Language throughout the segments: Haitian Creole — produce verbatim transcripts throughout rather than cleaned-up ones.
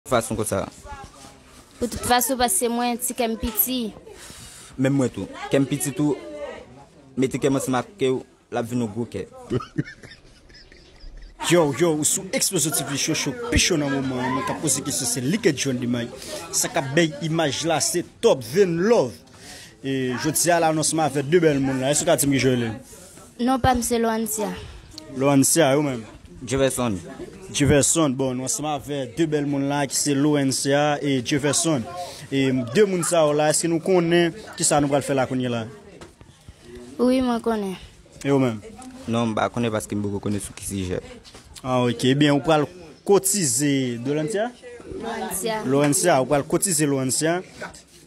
Fason konsa. Pou tout fason, paske mwen, ti kè m piti. Menm mwen tou. Kè m piti tou, mete kè m ansanm ak kè w, l ap vin yon gwo kè. Yo, yo, ou sou Eksplozyon T V, cho, cho, pi cho nan moman an. Mwen k ap poze kesyon, se Liket John de May. Sa k ap bay imaj la, se Top Ven Love. E jodi a la, nou ansanm avèk de bèl moun la. Èske w ka di m kijan w rele? Non pa m se Loancia. Loancia, e ou menm? Jefferson. Jefferson, bon, nou ansanm avèk de bèl moun la ki se Loancia e Jefferson. E de moun sa yo la, èske nou konnen kisa nou pral fè la kounye a la? Wi, mwen konnen. E ou menm? Non, m pa konnen paske m poko konnen sou ki sijè. Ah, ok. Ebyen, ou pral kotize Loancia? Loancia. Loancia, ou pral kotize Loancia.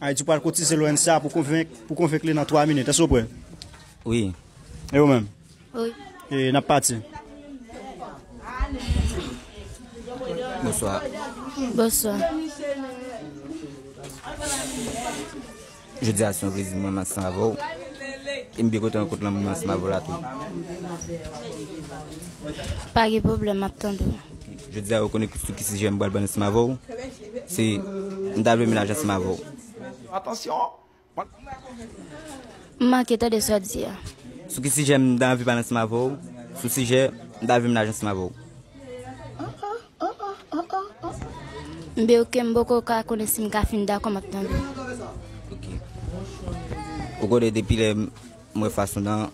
Ayiti pral kotize Loancia pou konvenk, pou konvenk li nan twa minit. Èske w prè? Wi. E ou menm? Wi. E n ap pati. Bonswa. Bonswa. Jodi a se yon plezi mwen ansanm avè w. E m byen kontan rankontre nan moman ansanm avè w la tou. Pa gen pwoblèm, m ap tande w. Jodi a, ou konnen sou ki sijè m pral pale ansanm avè w. Se, m ta vle mennaj ansanm avè w. Atansyon! M manke tande sa w di a. Sou ki sijè m ta anvi pale ansanm avè w? Sou sijè m ta vle mennaj ansanm avè w. M byen, ok, m poko ka konnen si m ka fin dakò, m ap tande w. Ok. Ou konnen depi lè m wè fason nan,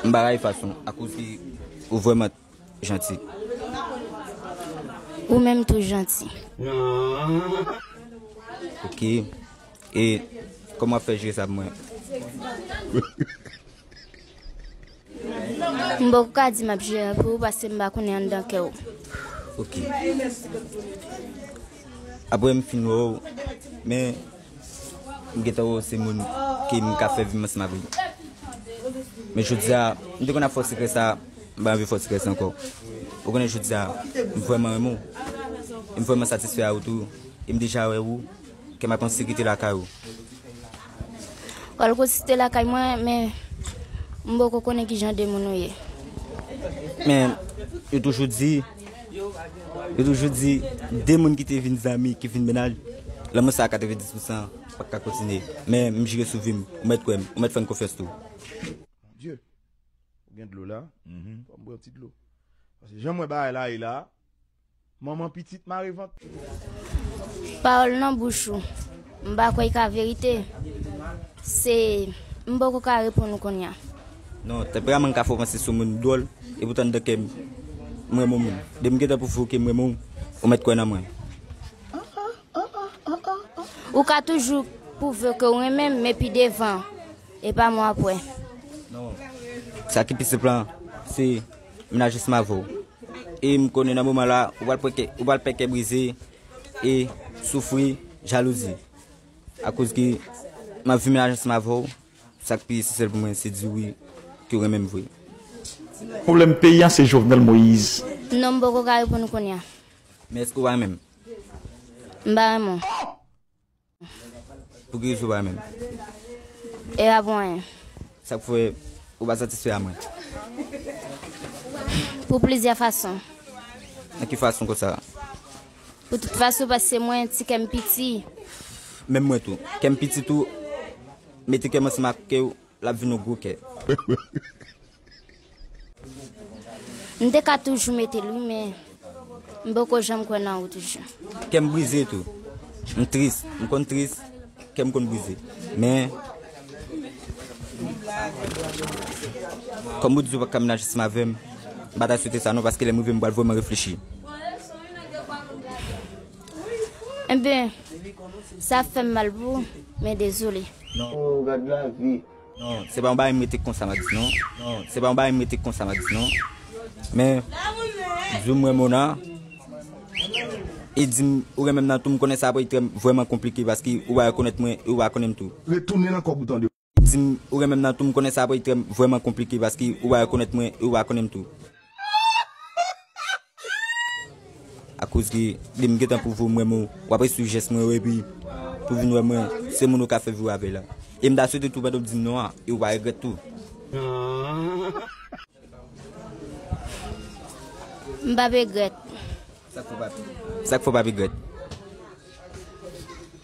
m pa rayi fason, akoz ki ou vrèman janti. Ou menm tou janti. Ok. E kòman w ap fè jere sa pou mwen? M poko ka di m ap jere pou ou paske m pa konnen anndan kè w. Ok. Apre m fin wè w, men m gentan wè w se moun ke m ka fè vi m ansanm avè l. Men jodi a, m te konn ap fè w sekrè sa, m pa anvi fè w sekrè sa ankò. Ou konnen jodi a, m vrèman renmen w. E m vrèman satisfè a ou tou. E m deja wè ou, kè m ap anvi kite lakay ou. W al konsite lakay mwen, men m poko konnen kijan de moun ou ye. Men, yo toujou di, yo toujou di, de moun ki te vin zanmi, ki vin mennaj, lanmou sa a katrevenndis pousan pa t ka kontinye. Men, m jire sou vi m, ou mèt kwè m, ou mèt fè m konfyans tou. Bondye, ou gen dlo la? Fò m bwè yon ti dlo. Paske jan m wè bagay la ye la, manman pitit mare vant. Pawòl nan bouch ou. M pa kwè y ka verite. Se, m poko ka reponn ou kounye a. Non, tanperaman m ka fè w panse se yon moun dwòl, epoutan anndan kè m, m renmen w moun. Depi m gentan pwouve w ke m renmen w, ou mèt kwè nan mwen. Ou ka toujou pwouve ke w renmen m, men pi devan, e pa mwen w ap wè. Non. Sa ki pi senp lan, se mennaj ansanm avè w. E m konnen nan moman la, ou pral pè kè, ou pral pè kè brize, e soufri, jalouzi. Akoz ke m ap viv mennaj ansanm avè w, sa k pi esansyèl pou mwen, se di w wi, ke w renmen m vre. Pwoblèm peyi a, se Jovenel Moïse. Non, m poko ka reponn ou kounye a. Men èske w renmen m? M pa renmen w. Pou ki rezon w pa renmen m? E pa pou anyen. Sa k fè ou pa satisfè a mwen? Pou plizyè fason. Nan ki fason konsa? Pou tout fason, paske mwen, ti kè m piti. Menm mwen tou. Kè m piti tou, mete kè m ansanm ak kè w, l ap vin yon gwo kè. M te ka toujou mete l wi, men m poko janm kwè nan ou toujou. Kè m brize tou. M tris, m konn tris, kè m konn brize. Men, kòm ou di ou pa ka mennaj ansanm avè m, m pa ta swete sa non, paske lè m rive m pral vrèman reflechi. Enben, sa fè m mal pou ou, men dezole. Non. Oh, gad lavi. Non, se pa yon bagay m rete konsa m ap di non. Non, se pa yon bagay m rete konsa m ap di non. Men, di w m renmen w nan, e di m ou renmen m nan tou, m konnen sa ap rete vrèman konplike paske ou pa rekonèt mwen e ou pa konnen m tou. Retounen nan kòb ou tande. E di m ou renmen m nan tou, m konnen sa ap rete vrèman konplike paske ou pa rekonèt mwen e ou pa konnen m tou. Akoz ke depi m gentan pwouve w m renmen w, w ap eswiv jès mwen yo epi pou vin wè mwen, se moun ou ka fè vi w avè l la. E m ta swete tou pandan w di m non an, e w pa regrèt tou. M p ap regrèt. Sa k fè w pa, sa k fè w pa regrèt?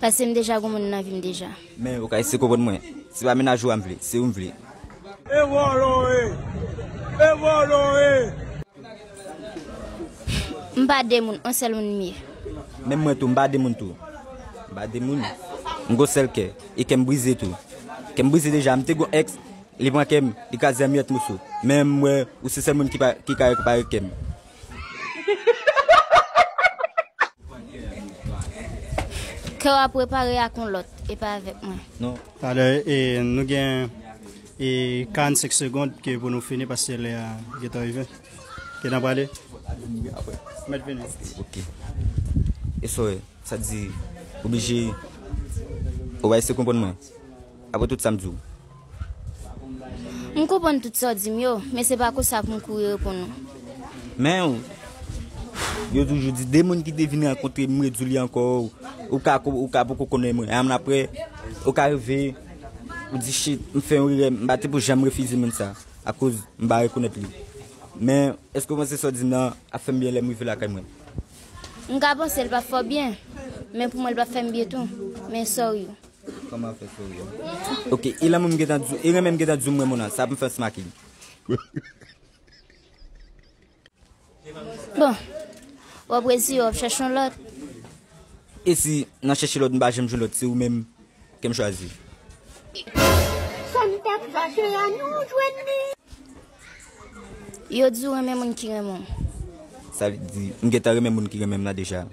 Paske m deja gen moun nan vi m deja. Men ou ka eseye konprann mwen. Se pa mennaj ou a m vle, se ou m vle. E vòlò e! E vòlò e! M pa de moun, yon sèl moun m ye. Menm mwen tou, m pa de moun tou. M pa de moun. M gon sèl kè. E kè m brize tou. Kè m brize deja, m te gon èks, li pran kè m, li kraze an miyèt moso. Men m wè, ou se sèl moun ki pa, ki ka repare kè m. Kè w ap repare ak yon lòt, e pa avèk mwen. Non. Talè, e, nou gen, e, karannsenk segonn ke pou nou fini paske lè a gentan rive. Gentan prale. Mèt vini. Ok. E sa w wè, sa di, oblije, ou va eseye konprann mwen. Apre tout sa m di w. M konprann tout sa w di m yo, men se pa konsa pou m kouri reponn ou. Men, yo toujou di, de moun ki te vin rankontre m, m redi w li ankò, ou ka, ou ka poko konnen mwen. An apre, ou ka rive, ou di, "Shit, m fè yon erè, m pa te pou janm refize moun sa, akoz m pa rekonèt li." Men, èske w panse sa w di m nan ap fè m byen lè m rive lakay mwen? M ka panse l p ap fè w byen, men pou mwen l p ap fè m byen tou. Men sorry. Kòman fè sorry? Ok, e lanmou m gentan di w, e renmen m gentan di w m renmen w nan, sa pou m fè smacking. Bon, w ap rezi, w ap chèche yon lòt. E si nan chèche lòt, m pa janm jwenn lòt, se ou menm ke m chwazi. Sa m t ap fache a, nou jwenn li. Yo di w renmen moun ki renmen w. Sa vle di, m gentan renmen moun ki renmen m nan deja.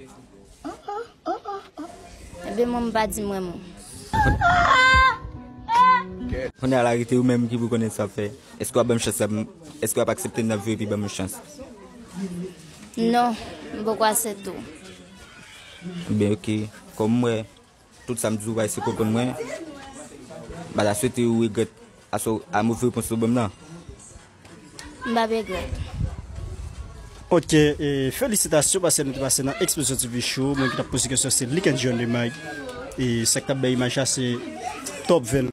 Ebyen, mwen, m pa di m renmen w. Kounye a la, rete ou menm ki pou konnen sa w ap fè. Èske w ap ban m chans la, èske w ap aksepte m nan vi w epi ban m yon chans? Non, m poko aksepte w. Ebyen, ok. Kòm m wè, tout sa m di w pa eseye konprann mwen, m pa ta swete ou regrèt asò a move repons ou ban m nan. M p ap regrèt. Ok, e, felisitasyon paske nou te pase nan Explosion T V Show. Mwen ki t ap poze kesyon se Lick and John de Mike. E sa k t ap bay imaj la se Top Ven.